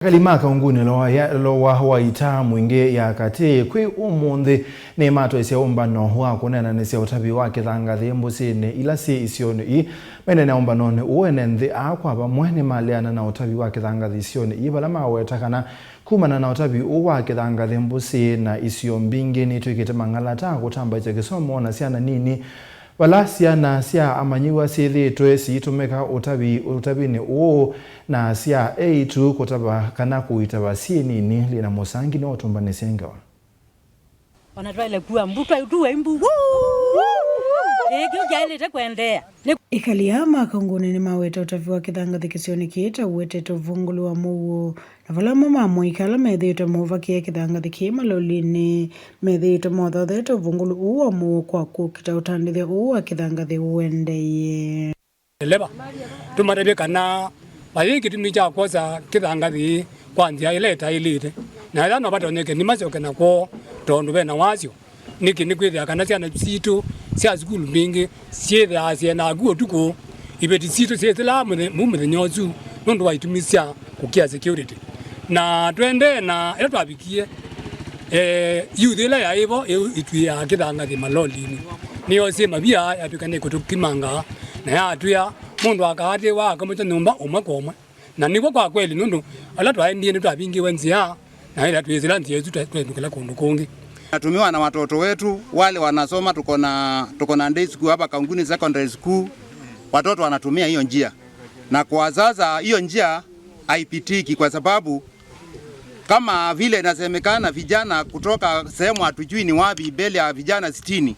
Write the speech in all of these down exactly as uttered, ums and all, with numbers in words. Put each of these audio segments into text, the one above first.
Ekali ma kaungunĩ loa ya, loa wa ita mwingĩ ya katĩ kwĩ ũmũnthĩ nĩmatwaisye ũmbano wa kũneenanĩsya ũtavi wa kĩthangathĩ mbũsĩnĩ ila syĩ isionĩ ii. Meneenea ũmbanonĩ ũũ, ene nthĩ aa kwa vamwe nĩmaleana na ũtavi wa kĩthangathĩ isionĩ ii, vala maweta kana kumana na ũtavi ũũ wa kĩthangathĩ, mbũsĩ na isio mbingĩ nĩtw'ĩkĩte mang'alata kũtambaĩsya kĩsomo na syana nini, vala syana sya amanyĩw'a syĩthĩĩtwe siitũmĩka ũtavi, ũtavinĩ ũũ, na sya eĩtu kũtava kana kũitava syĩ nini. Lina Mũsangi nĩwe ũtũmbanĩsye ngewa. Ona twaĩle kua mbu, twaĩ tuwe mbu. Woo! Ĩĩ, kĩu kyaĩlĩte kwendeea. Nĩ ekali aa ma kaungunĩ nĩmaweta ũtavi wa kĩthangathĩ kĩsionĩ kĩĩ ta ũwetete ũvũngũlũ wa mũuo, na vala amwe ma amũika ala methĩĩtwe maũvakĩe kĩthangathĩ kĩĩ malolinĩ methĩĩtwe maũthothete ũvũngũlũ ũũ wa mũuo kwa kũkita ũtandĩthya ũũ wa kĩthangathĩ ũendeeye. Ndeleva, tũmatavye kana vayĩ kĩtumi kya kwosa kĩthangathĩ kwa nzĩa ĩla ĩtaĩlĩte, na ethĩwa no vatonyeke nĩmasyoke na kwoo tondũ ve na wasyo. Nĩkĩ? Nĩkwĩthĩa kana syana sitũ sya sukulu mbingĩ syĩthĩaa syĩ naku ũtukũ, iveti sitũ syĩsĩlaa mũthe-, vu mũthenya ũsu nũndũ wa itumi sya kũkĩa security. Na tũendee na ĩla twavikie, eh, youth ĩla yaĩ vo ĩu ĩtw'ĩaa kĩthangathĩ malolinĩ, nĩyoosie mavia yatw'ĩka nĩkũtũkimanga na yatwĩa mũndũ akaatĩĩwa akamũkya nyũmba ũmwe kwa ũmwe. Na nĩw'o kwa kweli, nũndũ ala twaendie nĩtwavingĩwe nzĩa, na ĩla twĩsĩla nzĩa ĩsu twa-, twendũkĩla kũndũ kũngĩ. Natumiwa na watoto wetu, wale wanasoma, tuko na, tuko na day school hapa Kanguni Secondary School, watoto wanatumia hiyo njia. Na kwa sasa hiyo njia haipitiki kwa sababu kama vile inasemekana, vijana kutoka sehemu hatujui ni wapi, mbele ya vijana sitini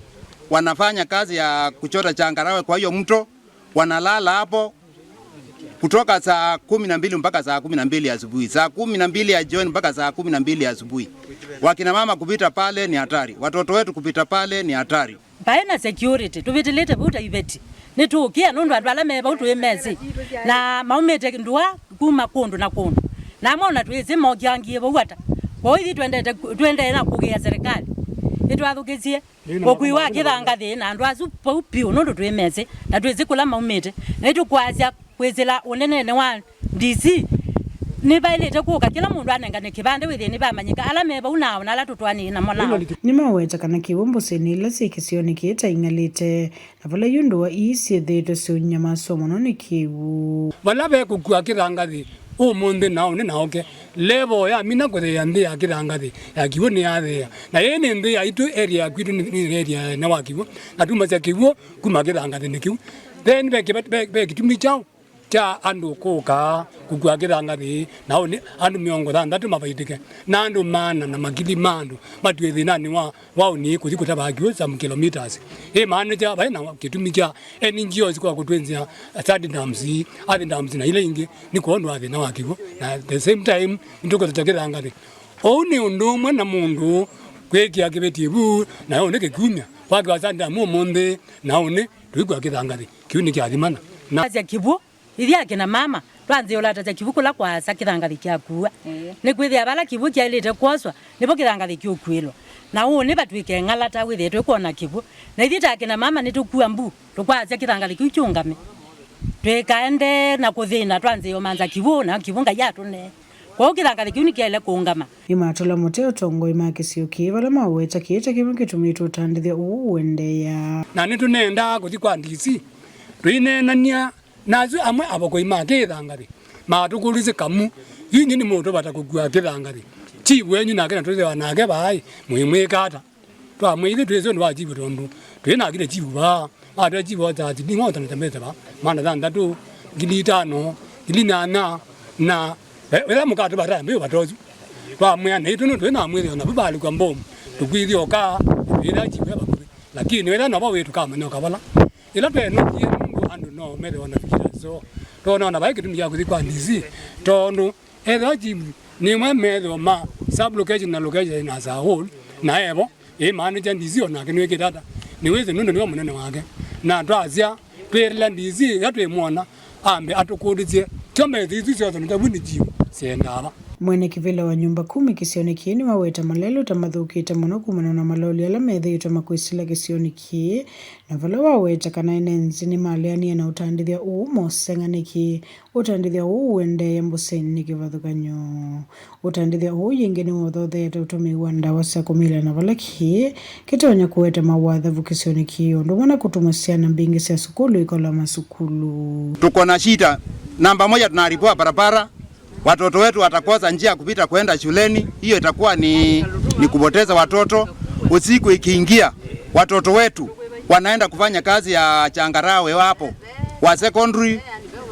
wanafanya kazi ya kuchota changarawe kwa hiyo mto, wanalala hapo kutoka saa kumi na mbili mpaka saa kumi na mbili asubuhi, saa kumi na mbili ya jioni mpaka saa kumi na mbili asubuhi. Wakina mama kupita pale ni hatari, watoto wetu kupita pale ni hatari. Vaĩ na security, tũvĩtĩlĩte vau ta iveti. Nĩtũũkĩa nũndũ andũ ala me vau twĩmesĩ, na maumĩte ndũa kuma kũndũ na kũndũ. Na amwe ona twĩsĩ mokiangie vau ata. Kwoou ithyĩ twendete, tũendee na kũgĩa serikali ĩtwathũkĩsye ũkui wa kĩthangathĩ na andũ asu vau piũ, nũndũ twĩmesĩ na twĩsĩ kũla maumĩte. Na nĩtũkwasya kwĩsĩla ũnenenĩ wa D C, nĩvaĩlĩte kũka kĩla mũndũ anengane kĩvandĩ wĩthĩe nĩvamanyĩka ala me vau nao na ala tũtwaanĩe namo nao. Nĩmaweta kana kĩw'ũ mbũsĩnĩ ila syĩ kĩsionĩ kĩĩ ta ing'alĩte, na vala yu ndũa ii syĩthĩĩtwe siũnyamasw'a mũno nĩ kĩw'ũ. Vala ve kũkua kĩthangathĩ ũmũnthĩ na ũnĩ na oke, level yamina kũtheea nthĩ ya kĩthangathĩ ya kĩw'ũ nĩyatheea. Na ĩĩ nĩ nthĩ yaitũ, area ya kwitũ nĩ, nĩ area ya ene wa kĩw'ũ, na tumasya kĩw'ũ kuma kĩthangathĩnĩ kĩu. Then ve kĩva-, ve, ve kĩtumi kyaũ kya andũ kũka kũkua kĩthangathĩ, na ũnĩ andũ mĩongo thanthatũ mavaitĩke, na andũ maana na makili ma andũ matw'e thĩnanĩ wa, wa ũnĩ kũthi kũtavaa kĩw'ũ some kilometers. Ĩ maana kya vai na kĩtumi kya N G Os kwa kũtwenzĩa sand dams, earth dams na ila ingĩ, nĩ kwondũ wa thĩna wa kĩw'ũ, na at the same time nĩtũkũthũkya kĩthangathĩ. Ũu nĩ ũndũ ũmwe na mũndũ kwĩkĩa kĩveti vu, na ũnĩ kĩkumya, kwakĩwa sand dam ũmũnthĩ, na ũnĩ tũikua kĩthangathĩ. Kĩu nĩ kĩathimana. Na asya kĩw'ũ, ithyĩ akina mama twanzĩe ũlatasya kĩw'ũ kũla kwaasa kĩthangathĩ kyakuwa. Ĩĩ. Nĩkwĩthĩa vala kĩw'ũ kyaĩlĩte kwoswa, nĩvo kĩthangathĩ kĩũkuĩlwa. Na ũnĩ vatw'ĩke ng'alata wĩthĩe tũikwona kĩw'ũ. Na ithyĩ ta akina mama nĩtũkua mbu, tũkwasya kĩthangathĩ kĩu kyũngame. Tũikaendee na kũthĩna twanzĩe ũmanza kĩw'ũ, na kĩw'ũ Ngai atũnee. Kwoou kĩthangathĩ kĩu nĩkyaĩle kũũngama. Nĩmatũla mũtĩ ũtongoi ma kĩsio kĩĩ vala maweta kĩĩ ta kĩmwe kĩtumĩtwe ũtandĩthya ũũ ũendeea. Na nĩtũnendaa kũthi kwa D C, tũineenany'a na asu amwe avokoi ma kĩthangathĩ, matũkũlĩsye kamu, yu inyw'ĩ nĩ mũtũvata kũkua kĩthangathĩ? Chief wenyu nake na tũthĩwa nake vaa-ĩ, mũimwĩka ata? Twamwĩa ithyĩ twĩsĩ ũndũ wa chief tondũ twĩ nake na chief vaa. Matwĩa chief otaa silingi ng'onza na chambeca vaa, maana thanthatũ, ngili itano, ngili nyanya, na, eh, ĩla mũkatũvata mbĩ ũvata ũsu. Twamwĩa naitũ nũndũ twĩ na mwĩthĩo navu vaalĩkw'a mbomu, tũkwĩthĩa ũka, ĩla chief e vakuvĩ. Lakini wĩla navo wĩ tũkamanya ũkavala. Ĩla twenũkie nũndũ andũ no methĩwa na fikira so. Twona ona vai kĩtumi kya kũthi kwa D C, tondũ ethĩwa chief nĩmwe methĩwa ma sub location na location as a whole, na evo, ĩmaanisha D C onake nĩwĩkĩte ata? Nĩwĩsĩ nũndũ nĩwe mũnene wake. Na twasya, twĩĩlĩla D C ĩla twĩmwona, ambe atũkũlĩsye, kyo methĩ isu syothe nĩkyo vu nĩ chief syendaa va. Mwene kĩvĩla wa nyũmba kumi kĩsionĩ kĩĩ nĩwaweta malelũ ta mathũkĩte mũno kumana na maloli ala methĩĩtwe makwĩsĩla kĩsionĩ kĩĩ, na vala waweta kana ene nzĩ nĩmaleanie na ũtandĩthya ũũ moseng'a nĩkĩ ũtandĩthya ũũ ũendeea mbũsenĩ nĩ kĩvathũkany'o. Ũtandĩthya ũũ yĩngĩ nĩwothotheete ũtũmĩi wa ndawa sya kũmila na vala kĩĩ kĩtonya kũete mawathavu kĩsionĩ kĩĩ, ũndũ ũmwe na kũtuma syana mbingĩ sya sukulu ikola masukulu. Tuko na shida. Namba moja, tunaharibiwa barabara. Watoto wetu watakosa njia ya kupita kwenda shuleni, hiyo itakuwa ni, ni kupoteza watoto. Usiku ikiingia, watoto wetu wanaenda kufanya kazi ya changarawe hapo, wa secondary,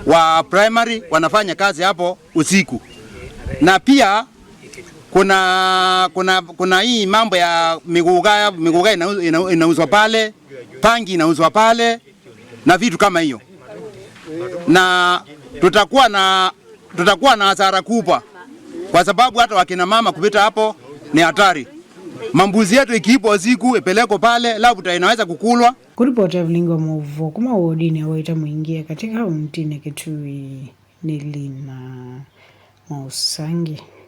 wa primary wanafanya kazi hapo usiku. Na pia kuna, kuna, kuna hii mambo ya miguga, miguga ina, ina, inauzwa pale, pangi inauzwa pale na vitu kama hiyo, na tutakuwa na tutakuwa na hasara kubwa, kwa sababu hata wakina mama kupita hapo ni hatari. Mambuzi yetu ikiibwa usiku ipelekwe pale, labda inaweza kukulwa. Kũlipota Evelyn wa Mũuvo kuma wodini ya Waita Mwingi katika kaunti ya Kitui nĩ Lina Mausangi.